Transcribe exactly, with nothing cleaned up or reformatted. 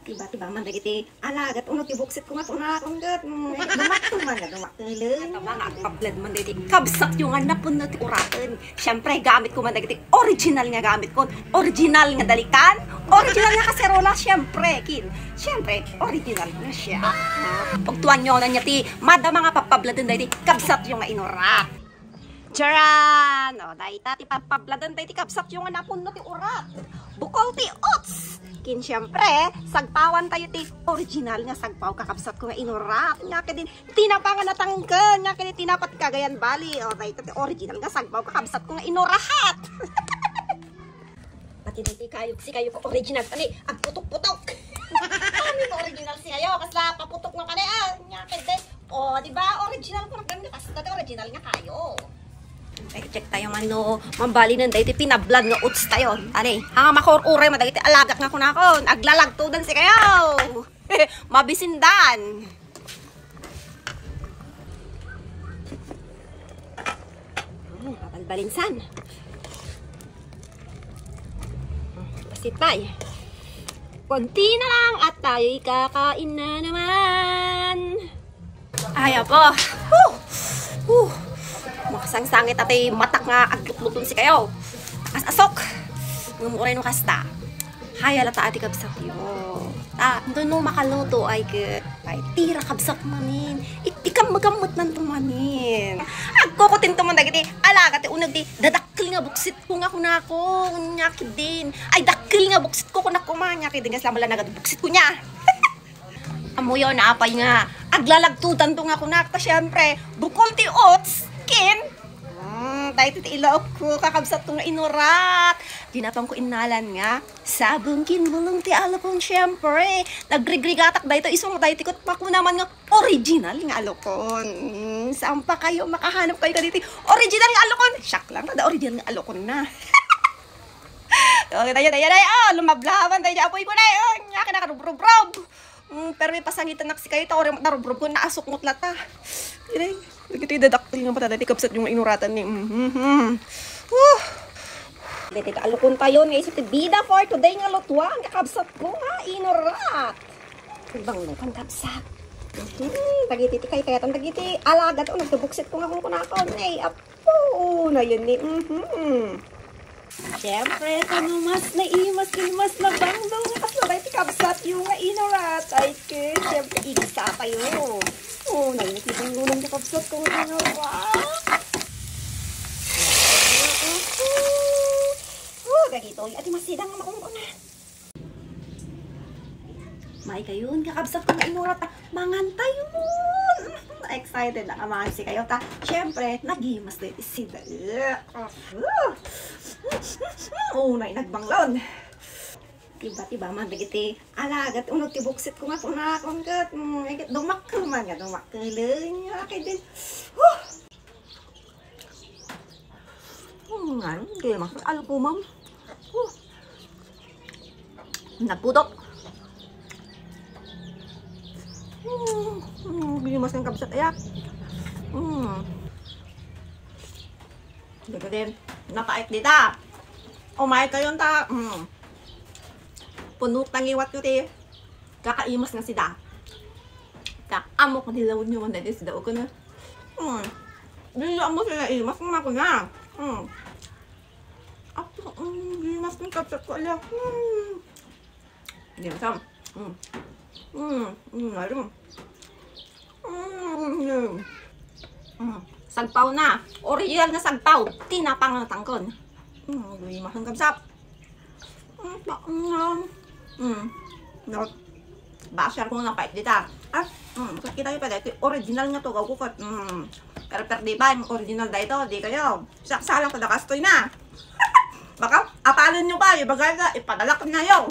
Tiba-tiba man dagiti alagad, uno ti buksit ko nga kunakon ket, mm, dumakkel man nga dumakkel. Nga agpablad man dagiti kabsatyo nga napunno ti uraten. Siyempre, gamit ko man dagiti original nga gamit ko. Original nga dalikan, original nga kaserola, siyempre, kin. Siyempre, original nga siya. Pagtuanyo na niya ti madama nga papabladen dagiti kabsatyo nga inurat. Charan! O, dayta ti papabladen dagiti kabsatyo nga napunno ti urat. Bukol ti oats. Kin siyempre, sagpawan tayo ti original nga sagpaw, kakabsat ko nga inurat. Nga kadin, tinapa nga natangken, nga kadin, tinapa ti Cagayan Valley. O, dayta ti original nga sagpaw, kakabsat ko nga inurat. Pati dagiti kayo, si kayo ko original, ani, agputok-putok. Ani ko original si kayo, kasla paputok nga kani, ah, nya kede. O, di ba? Original ko, nagdan nga kasta, original nga kayo. Ay, check tayo man no, mambalinen dagiti pinablad nga oats tayo. Ani, hanga makur-uray man dagiti alagad nga kunakon, aglalagtodan si kayo. Mabisindan. Hmm, pabalbalinsan. Pasipay. Konti na lang at tayo'y kakain na naman. Ay, apo. Huh! Huh! Makasangsangit ati matak nga aglutluton si kayo. As-asok. Ngem uray no kasta. Haya la ta ati kabsatyo. Ta, no, no makaluto ay ket, ay, tira kabsat manin. It-, ikammakammat nanto manin. Agkukutinto man dagiti alagad ti uneg ti dadakkel nga buksit ko nga kunako. Unya kidin. Ay, dakkel nga buksit ko kunako man. Nya kidin, kasla mala nagadu buksit ko nya. Amoyo, naapay nga aglalagtutanto nga kunak, ta siyempre, bukol ti oats, kin. Mm, daytoy ti ilaok ko, kakabsat ko nga inurat. Dinapang ko innalan nga, sabong kin bulong ti alukon, siyempre. Nagrigrigatak daytoy, isu nga daytoy ket makuna man nga original nga alukon. Mm, saan pa kayo makahanap kayo kaditi original nga alukon? Siak lang, tada original nga alukon na. O, tayo, tayo, tayo. O, lumablawan tayo, apoy ko na, o. Nya, kinakarubrob-rob. Mm, pero may pasangitan nak si kayo, ta, ore, narubrob ko, naasukngot lata. Ire, dagiti dadakkel nga mata, dati kabsat yung inuratan ni, mm, mm, mm. Uh. Dati ta alukon tayo, nga isu ti bida for today nga lutuan, kakabsat ko nga inurat. Bang lukan kabsat. Hmm, dagiti ti kay kayatan dagiti alagad, o, nagtubuksit ko nga kung kunakon, eh, ap-, Oo, na yun ni, mhm. Siyempre, kano mas naimas, ken mas nabanglo nga kasla daytoy kabsatyo nga inurat. Ay, ken, siyempre, igsa tayo. O, na yun, itibanglunan ti kabsat ko nga inurat. O, dagitoy, ati masida nga makunkuna. Maikayon, kakabsat ko nga inurat, ah, mangan tayon. Excited na kaman si kayo, ta, siyempre, nagimas din isida. O, nay nagbanglon. Tiba-tiba man dagiti alagad, uno ti buksit ko nga kunakon ket, mm, ket dumakkel man nga, dumakkel nga, kay din. Huh! Hmm, ngan, kaya mas alko, ma'am. Huh. Nagputok. Hmm, hmm, binimas ng kabsat, ayak. Hmm. Dito din. Napait dita. Umay kayo ta. Hmm. Punot ng iwat ko, te. Kakaimas nga sida. Ka, amo ko dilaw nyo man dati sida, o, kuna. Hmm. Dili amo sila imas, nga kuna. Hmm. Apo, mm, imas ng kabsat ko, ala. Hmm. Dim sum. Hmm. Hmm. Hmm. Alam. Mm, mm. Mm. Sagpaw na. Original nga sagpaw. Tinapa nga natangkon. Mm, di mahang kabsat. Mm, pa-, mm, mm. No. Basher ko nga pait dita. Ah, mm, kita pa dati. Original nga to, gaw ko kat. Mm. Pero perdi pa, yung original da ito, di kayo. Saksalang pada kastoy na. Baka, apalin nyo pa, ibagal na, ipadalak na yo.